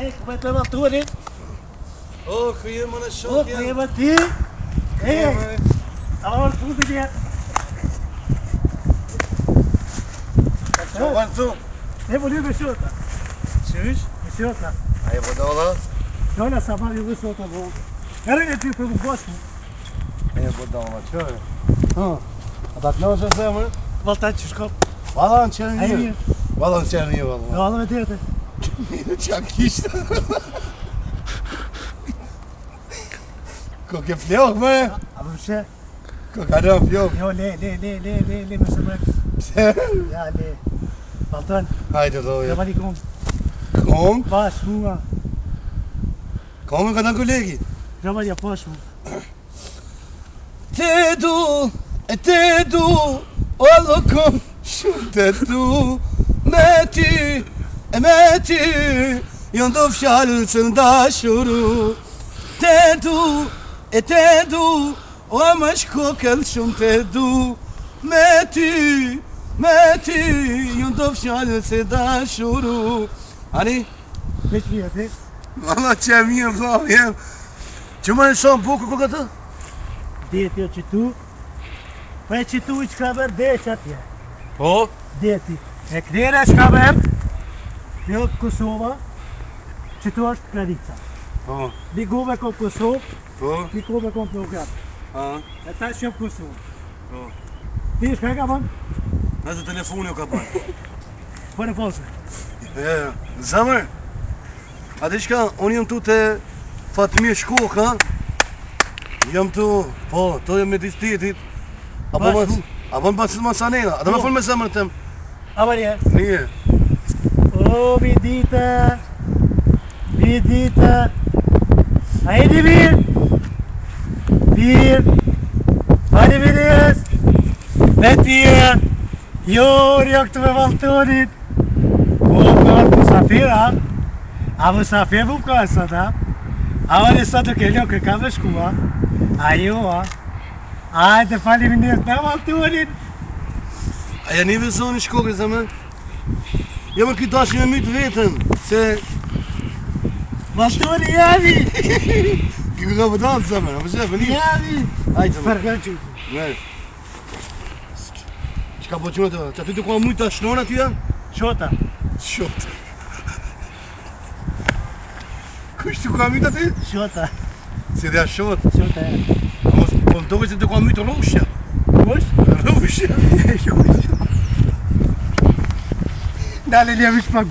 Ej, ku me të valltuarit? O, ku je më në O, shok ku je më ti? Ej, a më futi ti? Ço vën tu? Ne po lypë shota. Qysh? Me shota. A je budalla? Jola sa ma ju shota bo. Erën e ty për më bashku. A je budalla, ço? Ha. A ta kënaqë zemër? Vallta që shko. Valla në qenë Ai mirë. mirë. Valla në qenë mirë, valla. Valla me tjetër. Qa kishte? Ko ke flok, më? A më pse? Ko ka lënë flok? Jo, le, le, le, le, le, le, më se më. Pse? Ja, le. Vallton, Hajde, thoje. ka mani kom. Kom? Pash mua. Kom e ka thënë kolegi. Ka mani ja pash mua. Te du, e te du, o kom shumë te du, me ty, e me ty, janë do fjalë që ndashuru. Te du, e te du, o më shkokel shumë te du, me ty, me ty, janë do fjalë që dashuru. Ani? Veç mirë, ti. Valla që e mirë, vlla, jem. Që më në shumë bukur ku këtë? Deti o qitu. Po e qitu i qka bërë deq atje. Po? Deti. E kënera çka bërë? Jo Kosova. Qitu është Kravica. Po, Ligove kom Kosovë, po, Ligove kom Beograd. a, E ta që jam Kosovë. po. Ti shka e ka bën? Nëse telefoni u ka bërë. Po në false. E, zemër, a di shka, unë jam tu te Fatmir Shkoka, jam tu, po, tu jam me distetit, apo Bash, mas, apo më basë mas anena, a do me Po. fol me zemrën tem? A më një. Mirë, O, mi dita. Mi dita. A jeni mirë? Mirë. Faleminderit. Me tjera. Jo, jo këtu me valltonit. Po, po, musafir, a? A musafir mu ka sot, a? A vali sot nuk e lo, kërka me shku, a? A jo, a? Ajde, faleminderit me valltonit. a janë një vezoni Shkokë, zemër? Jo më ky dashi me myt veten, se Valltoni jami. ky ka vëdal zemër, apo se, vëni? Jami. Hajde, zemër. Për kërë qytë. Mirë. Çka po quhet atë? Çaty të ka mujt ta shnon aty ja? Shota. Shot. Kush të ka myt aty? Shota. Si dhe shot. Shota e. A mos po më duket se të ka myt rrushja. Kush? Rrushja. Dale, një vish pak.